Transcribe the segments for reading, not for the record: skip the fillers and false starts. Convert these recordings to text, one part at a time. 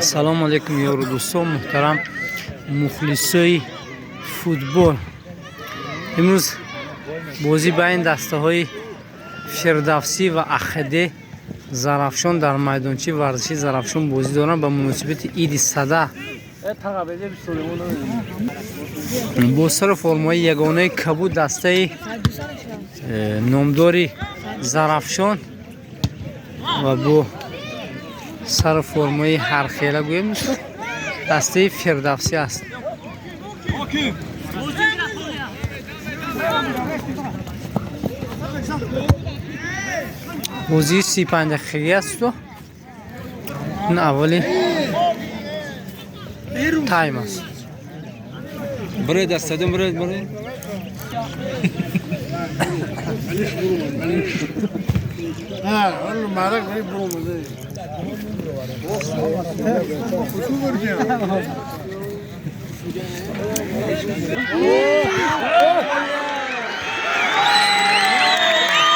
Салому алейкум, ёру дӯстон, муҳтарам мухлисои футбол. Имрӯз бозӣ байни дастаҳои Фирдавсӣ ва Ахд Зарафшон дар майдончаи варзишии Зарафшон бозӣ доранд ба муносибати Иди Сада. Бо сару формаи ягонаи кабуд дастаи номдори Зарафшон ва бо сару формаи ҳархела гӯем, дастаи Фирдавсӣ аст. Бозии 35 дақиқагӣ асту ин аввали тайм аст. Буред аз стадион, буред, буред.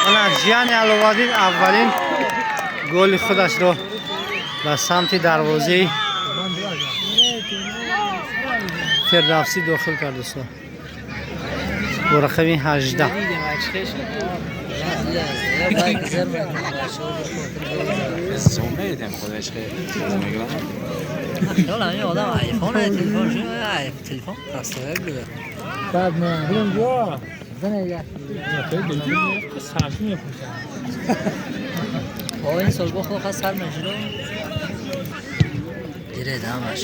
Ана Жияни Аловаддин аввалин голи худашро ба самти дарвозаи Фирдавсӣ дохил кард, дӯстон, бо рақами 18. Зомедем худаш хеле мегӯям. Одам айфон, телефон, телефон простой буда. Баъд меам бирем. Бо ин сол бо худо сар мешуд. Гиред ҳамаш.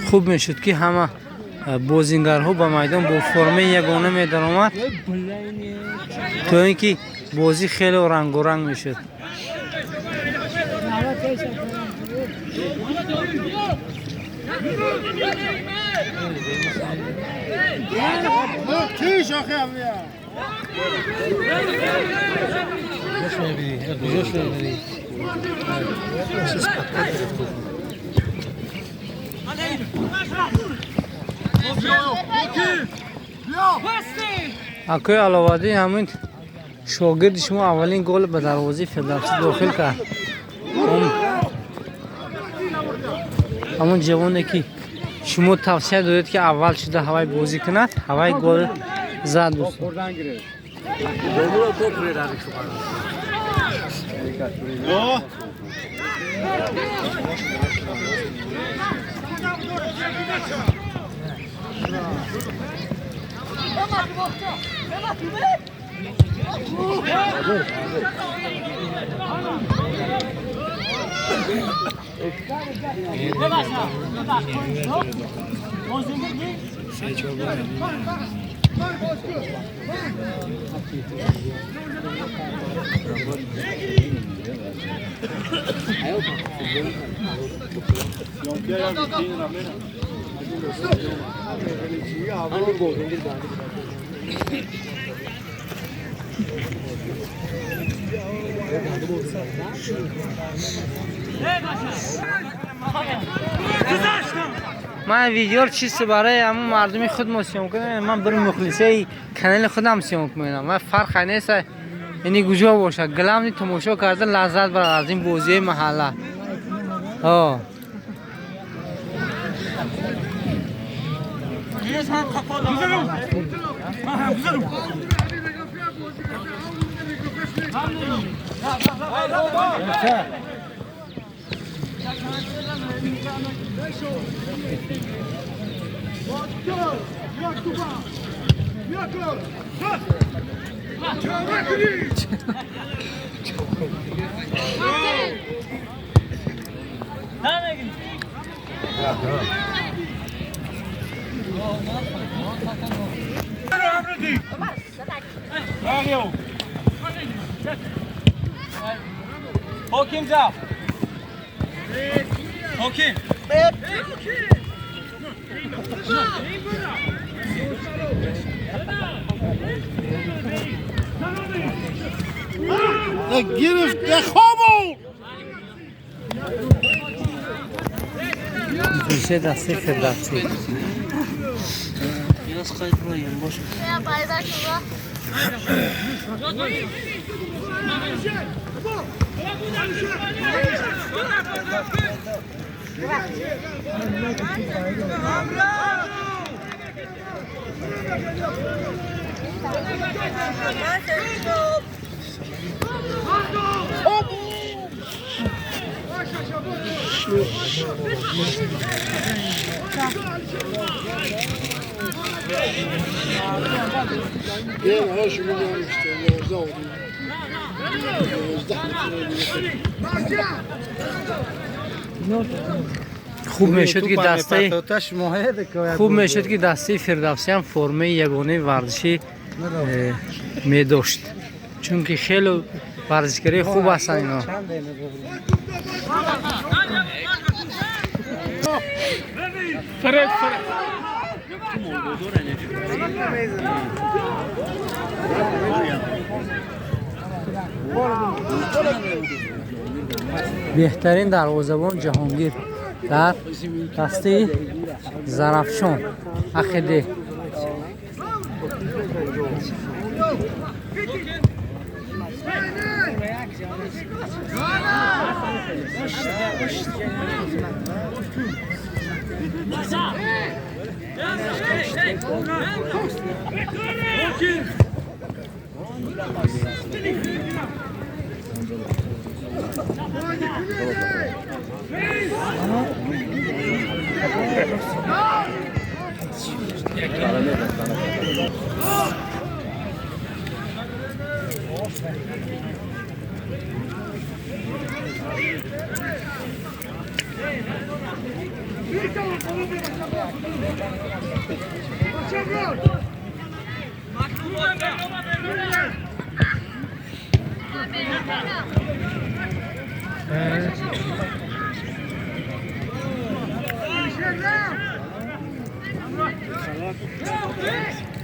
Хуб мешуд, ки ҳама бозингарҳо ба майдон бо формаи ягона медаромад, то ин ки бозӣ хеле рангоранг мешуд. Акои Аловаддин, ҳамин шогирди шумо аввалин гол ба дарвозаи Фирдавсӣ дохил кард. Ҳамон ҷавоне, ки шумо тавсия додед, ки аввал шуда ҳавай бозӣ кунад, ҳавай гол зад, дӯстон. Ман видеоро чисто барои ҳамун мардуми худ мо съёмка кунам. Ман бір мухлисаи канали худам съёмка мекунам. Ман фарқе нест, ини куҷо бошад, главный тамошо карда лаззат барад аз ин бозии маҳалла. О, Гирифт, хобу. Мухлисои дастаи Фирдавсӣ. Хуб мешуд ки дастаи хуб мешуд ки дастаи Фирдавсӣ ҳам формаи ягонаи варзишӣ медошт, чунки хеле варзишгарои хуб ҳастанд ино. Беҳтарин дарвозабон Ҷаҳонгир дар дастаи Зарафшон Ахиде.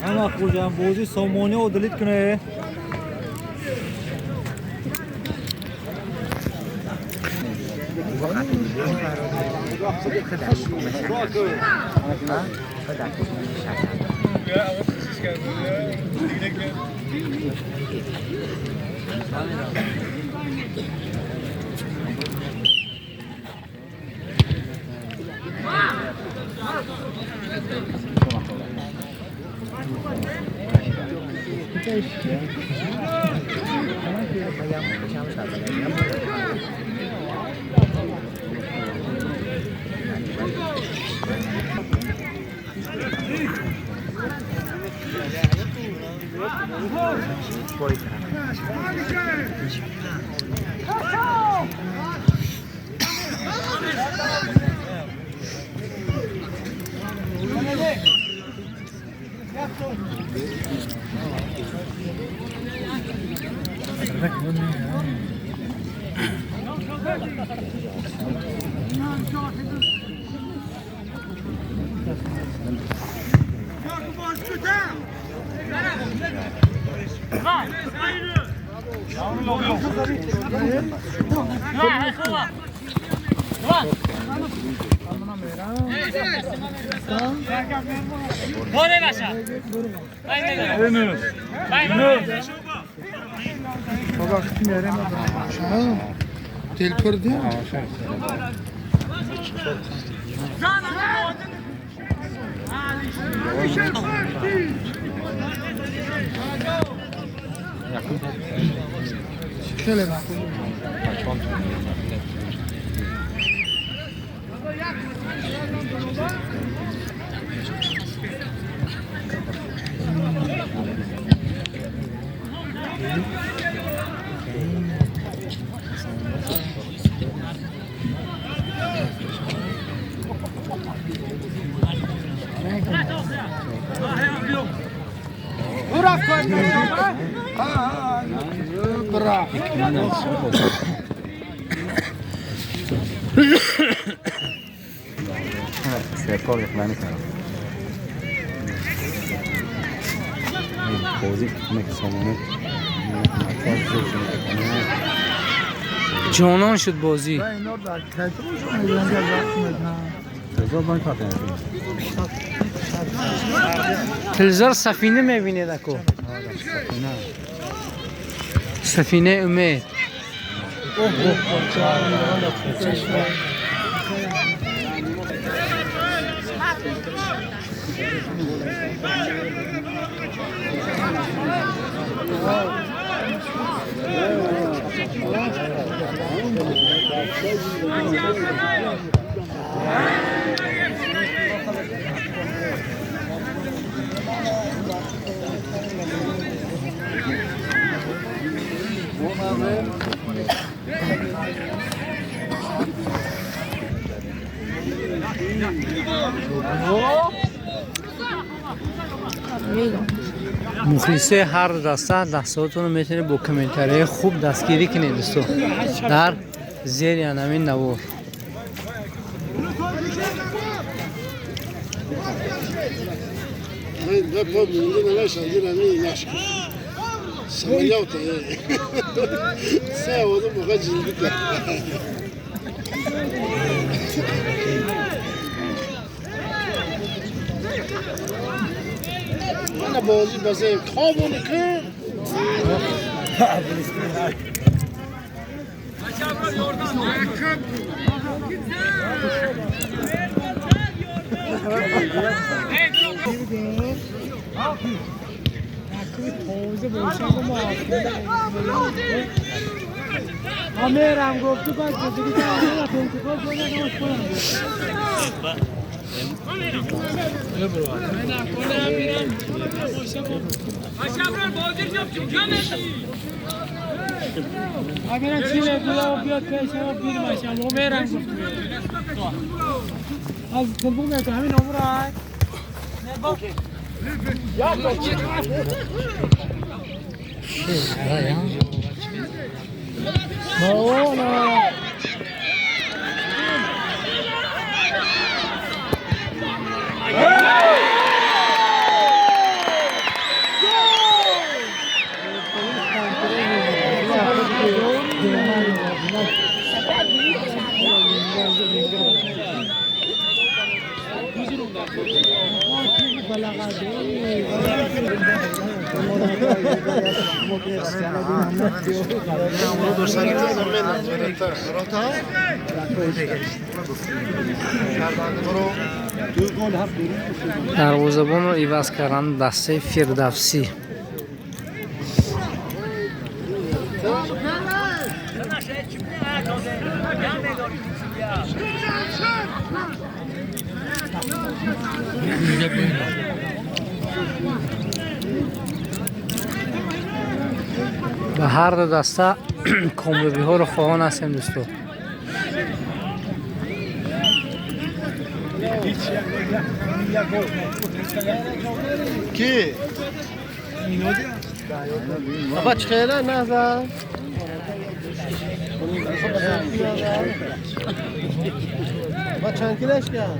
Ама хӯҷам бозӣ сомонӣ одилит куне. Ҷонон шуд бозӣ. Телевизор сафина мебинед ако. Сафинаи умед. Мухлисои ҳар ду даста дастаҳотонро метавонед бо комментарияи хуб дастгирӣ кунед, дӯсто, дар зери анамин навор. بازی بازی خوابونه که امیرم گفت تو باید زندگی کنم انتخاب کنم. امیرم چی بگو بیاد پیشم بیر ماشم امیرم گفت از تلفن میگه همین عمره. Дарвозабонро иваз карданд дастаи Фирдавсӣ. Ба ҳар ду даста комёбиҳоро хоҳон ҳастем, дӯсто. Ки? Баба чхера наза. Ба чанд килаш кан?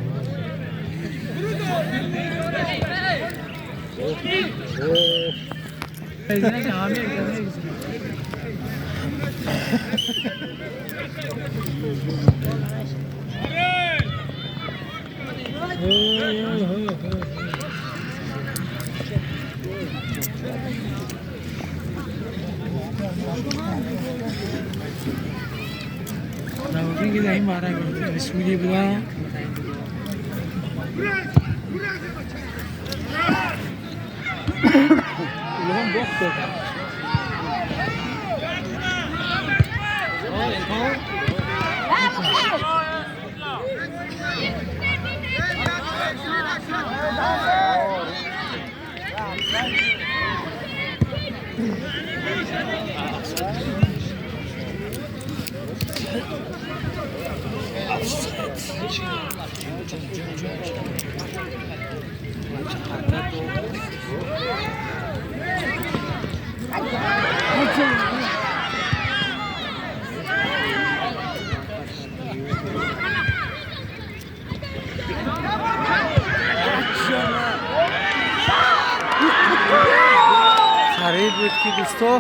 Қариб буд ки, дӯсто,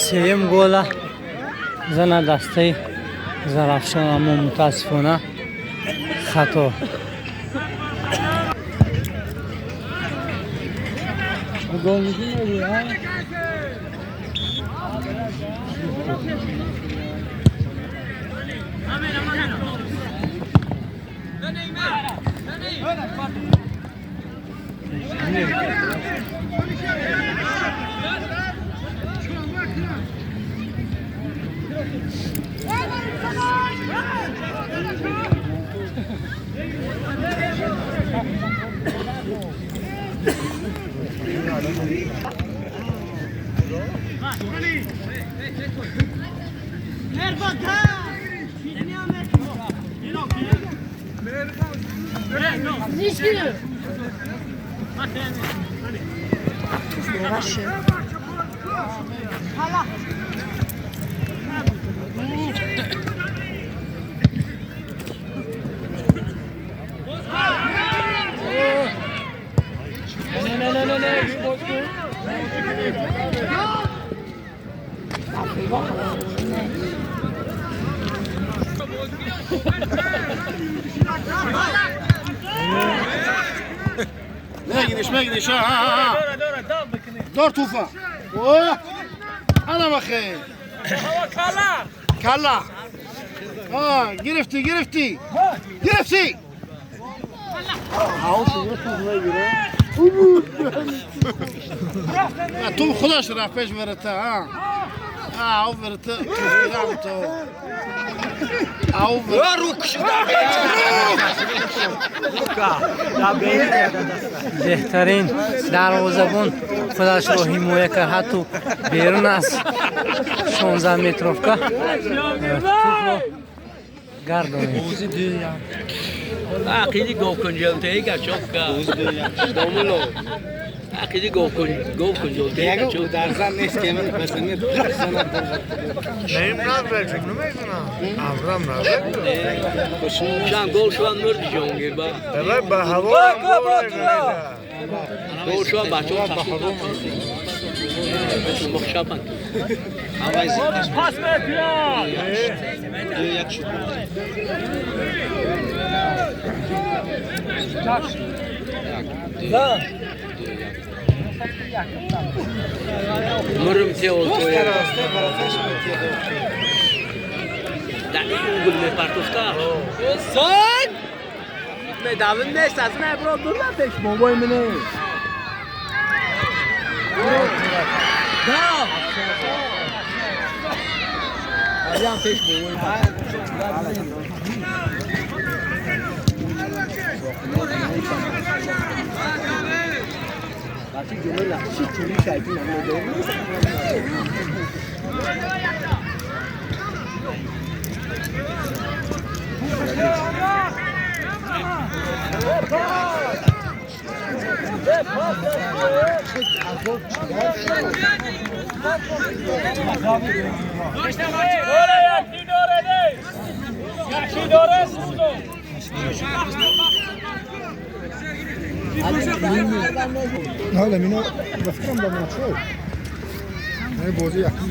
сеюм гола зана дастаи Зарафшон, аммо мутаассифона хато. مجدي ها دور توفا. انا بخير. كلا كلا. گرفتی گرفتی گرفتی. تو خودش رفت پیش ورته ها. او ورته تو. او беҳтарин дарвозабон худашро ҳимоя кард, ҳатто берун аз 16 метровка тӯпро гардонид. Ақиди говкунҷолтаи гачовка. Домуло. Ақиди говкунҷолтаи гачовка. Дарзан нест ки ман пасами занад. Нем назар намедонам. Аврам назар. Чанд гол шудан мурд ҷонгир ба. Давай ба ҳаво. Гол шудан бачаҳо ба ҳаво. Мохшабан. Пас мекунад. 2-1 шуд. Мурм теол тоя. Дар угол мепартофта. Сон! Медавн нест, аз ме бро дур пеш бобои мене. Да! Аям пеш бобои. حالا مینا بفکرم با ماچو نه بازی یکم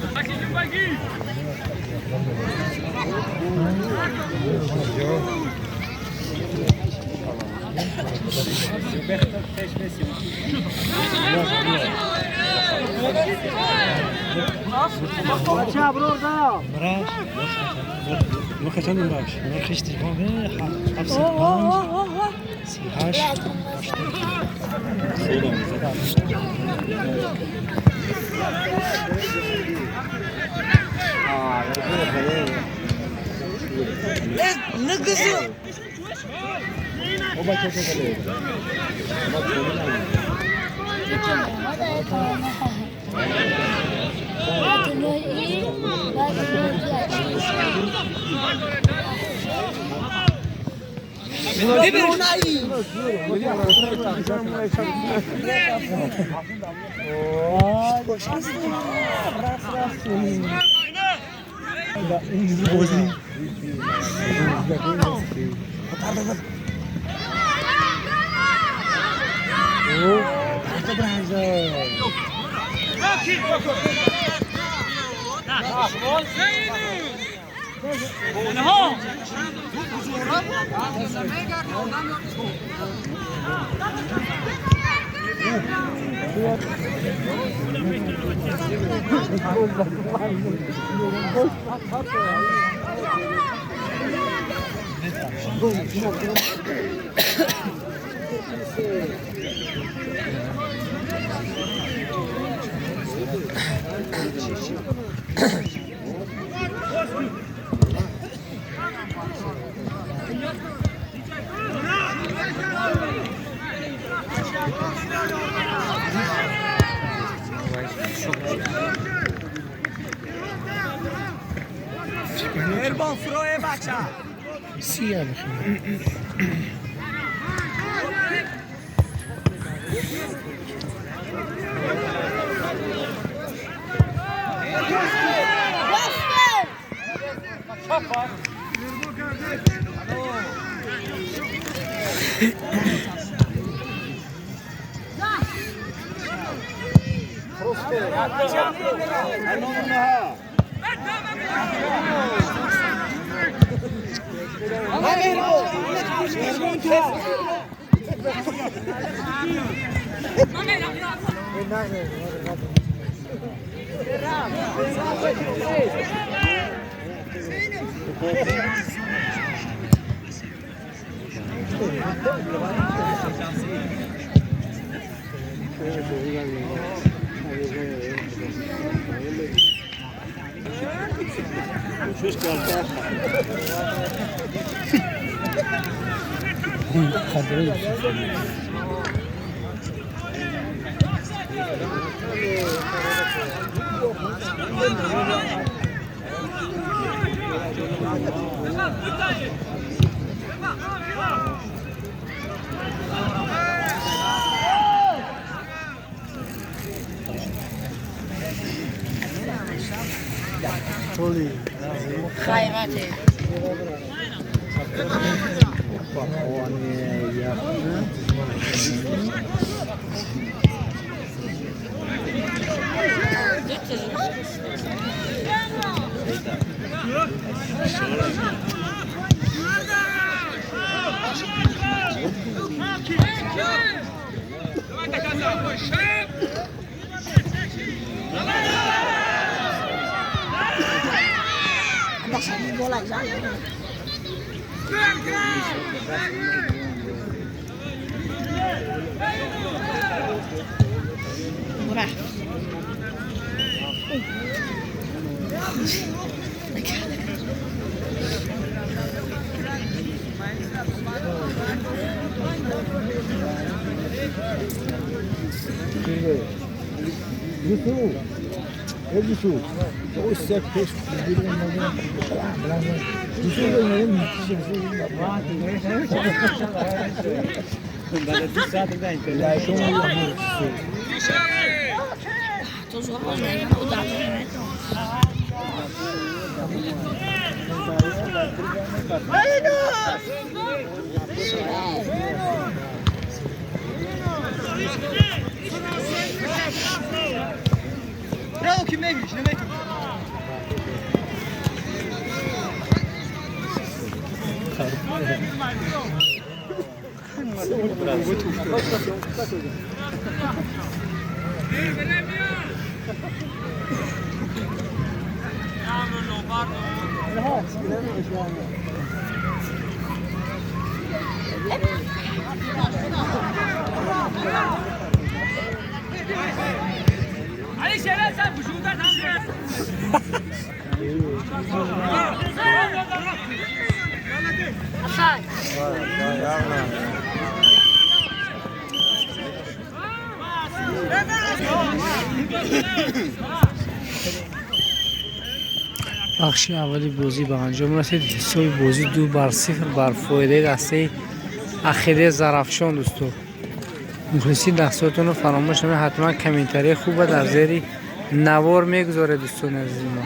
Бахши аввали бозӣ ба анҷом расид. Ҳисоби бозӣ 2-0 бар фоидаи дастаи Ахиде Зарафшон. Дӯсто, мухлиси дастотонро фаромӯш намоед, ҳатман комментарияи хуба дар зери навор мегузоред, дӯстони азизи мо.